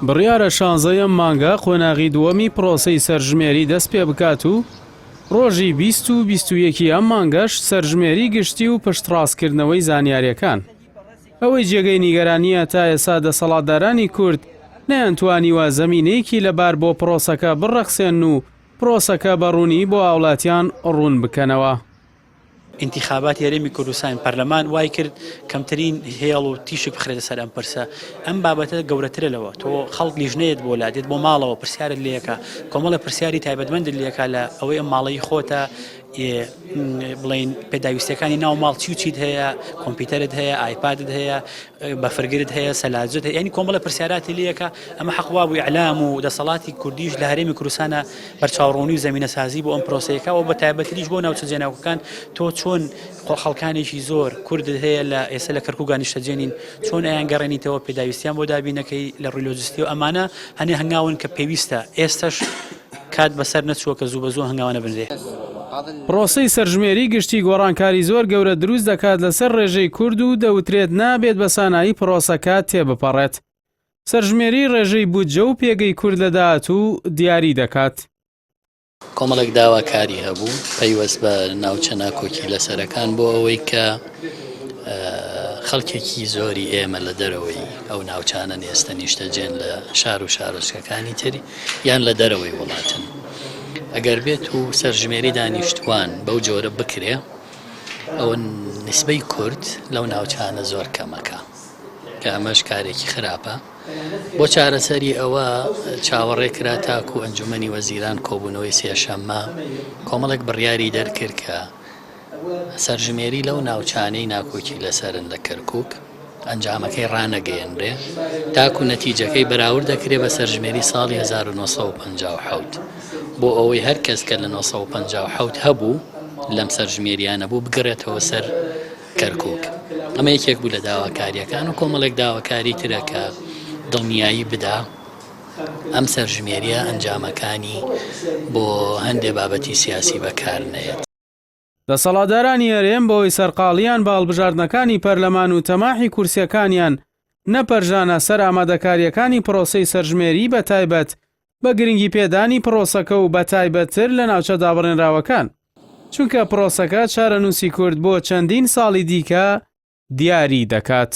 بڕیارە شانزەی ئەم مانگە قۆناغی دووەمی پرۆسەی سەرژمێری دەست پێ بکات و ڕۆژی 20 و 21 ئەم مانگەش سەرژمێری گشتی و پشتڕاستکردنەوەی زانیاریەکان. ئەوەی جێگەی نیگەرانییە تا ئێستا دەسەڵاتدارانی کورد نەیانتوانیوە زەمینەیەکی لەبار بۆ پرۆسەکە بڕەخسێنن و پرۆسەکە بە ڕوونی بۆ هاوڵاتیان ڕوون بکەنەوە. ئینتیخاباتی هەرێمی کوردستان، پەرلەمان وای کرد کەمترین هێڵ و تیشک بخرێتە سەر ئەم پرسە. ئەم بابەتە گەورەترە لەوە. تۆ خەڵک لیژنەیەت بۆ لا دێت بۆ ماڵەوە پرسیارت لێکا، کۆمەڵێ پرسیاری تایبەتمەندت لێکا لە ئەوەی ئەم ماڵەی خۆتە، بڵێین پێداویستیەکانی ناو ماڵ چی و چیت هەیە، کۆمپیوتەرت هەیە، ئایپادت هەیە، بەفرگرت هەیە، سەلاجت هەیە، یانی کۆمەڵێ پرسیاراتی لێکا. ئەمە حەق وابوو ئیعلام و دەسەڵاتی کوردیش لە هەرێمی کوردستانە بەرچاوڕوونی و زەمینەسازی بۆ ئەم پرۆسەیەکە و بە تایبەتریش بۆ ناوچە جێناوکەکان تۆ چۆن خەڵکانێکی زۆر کوردت هەیە لە ئێستا لە کەرکووکا نیشتەجێنین چۆن ئەیان گەڕێنیتەوە پێداویستیان بۆ دابینەکەی لە ڕووی لۆجستی و ئەمانە هەنێ هەنگاون کە پێویستە ئێستش کات بەسەر نەچووە کە زوو بە زوو هەنگاوانە بنرێ. پرۆسەی سەرژمێری گشتی گۆڕانکاری زۆر گەورە دروست دەکات لەسەر ڕێژەی کورد و دەوترێت نابێت بە سانایی پرۆسەکە تێبپەڕێت. سەرژمێری ڕێژەی بودجە و پێگەی کورد لە داهاتوو دیاری دەکات. کۆمەڵێک داواکاری هەبوو پەیوەست بە ناوچە ناکۆکی لەسەرەکان بۆ ئەوەی کە خەڵکێکی زۆری ئێمە لە دەرەوەی ئەو ناوچانە ئێستا نیشتەجێن لە شار و شارۆچکەکانی تر یان لە دەرەوەی وڵاتن ئەگەر بێت و سەرژمێری دانیشتوان بەو جۆرە بکرێ ئەوە نسبەی کورد لەو ناوچانە زۆر کەمەکە. کە ئەمەش کارێکی خراپە. بۆ چارەسەری ئەوە چاوەڕێ کرا تاکو ئەنجومەنی وەزیران کۆبوونەوەی سێشەممە کۆمەڵێک بڕیاری دەرکرد کە سەرژمێری لەو ناوچانەی ناکۆکی لەسەرن لە کەرکوک ئەنجامەکەی ڕانەگەیەنرێ تاکو نەتیجەکەی بەراورد دەکرێ بە سەرژمێری ساڵی 1957 بۆ ئەوەی هەر کەس کە لە 1957 هەبوو لەم سەرژمێریانە بوو بگەڕێتەوە سەر کەرکوک. ئەمە یەکێک بوو لە داواکارییەکان و کۆمەڵێک داواکاری ترە کە دڵنیایی بدا ئەم سەرژمێرییە ئەنجامەکانی بۆ هەندێ بابەتی سیاسی بەکار نەیەت. دەسەڵاتدارانی هەرێم بەهۆی سەرقاڵییان بە هەڵبژاردنەکانی پەرلەمان و تەماحی کورسییەکانیان نەپەرژانە سەر ئامادەکارییەکانی پرۆسەی سەرژمێری بەتایبەت بە گرنگیپێدانی پرۆسەکە و بەتایبەتتر لە ناوچە دابڕێنراوەکان. چونکە پرۆسەکە چارەنووسی کورد بۆ چەندین ساڵی دیکە دیاری دەکات.